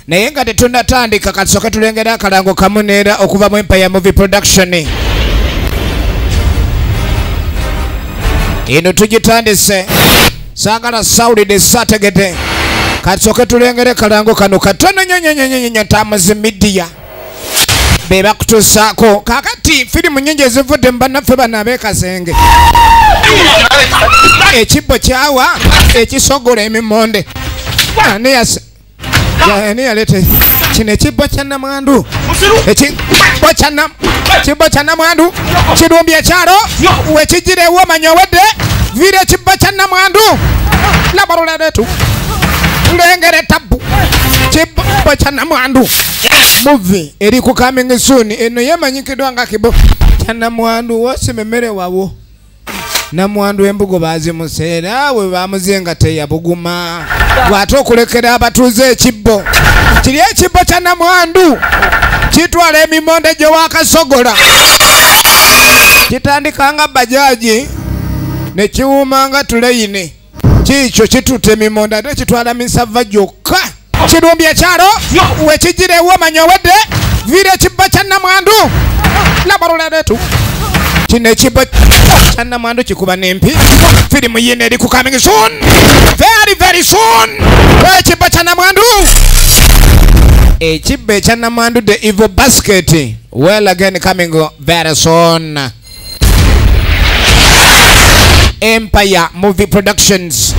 Naye nga tetunnatandika, katusooke tulengera akalango kamu neera okuva mu Empire Movie Production. Eno tugitandise, saagala sawulidde saategedde. Katusooke tulengere kalango kano katono nnyo nnyo nnyo nnyo nnyo. Ntamuzi Media be bakutuusaako kaakati firimu nnyingi ezivudde mu bannaffe bano ab'Ekasenge. Ekibbo kyawa ekisogola emimonde. Ani yaleeta kino ekibbo kya namwandu? Ekibbo kya namwandu kirumbye ekyalo, wekijira ewomanya owedde viira ekibbo kya namwandu. Labaluleretu lengere tabbu kibbo kya namwandu. Movie eri ku coming soon. Eno yemanyikiddwa nga kibbo kya namwandu. Wosima emmere wawo namwandu embugo bazimuseera we bamuzenga teyabuguma, bw'ate okulekera abatuuze ekibbo kiri. Ekibbo kya namwandu kitwala emimonde gye wakasogola, kitandika nga bajaji ne kiwuuma nga tuleyini, kiikyo kituta emimonde ate kitwala misava gyokka. Kirumbye ekyalo, wekijira ewomanya owedde viira ekibbo kya namwandu. Labaluleretu kino ekibbo kya namwandu kikuba n'empi. Firimu yino eri ku coming soon, very very soon. Ekibbo kya namwandu, ekibbo ekya namwandu, the evil basket, well again coming very soon. Empire Movie Productions.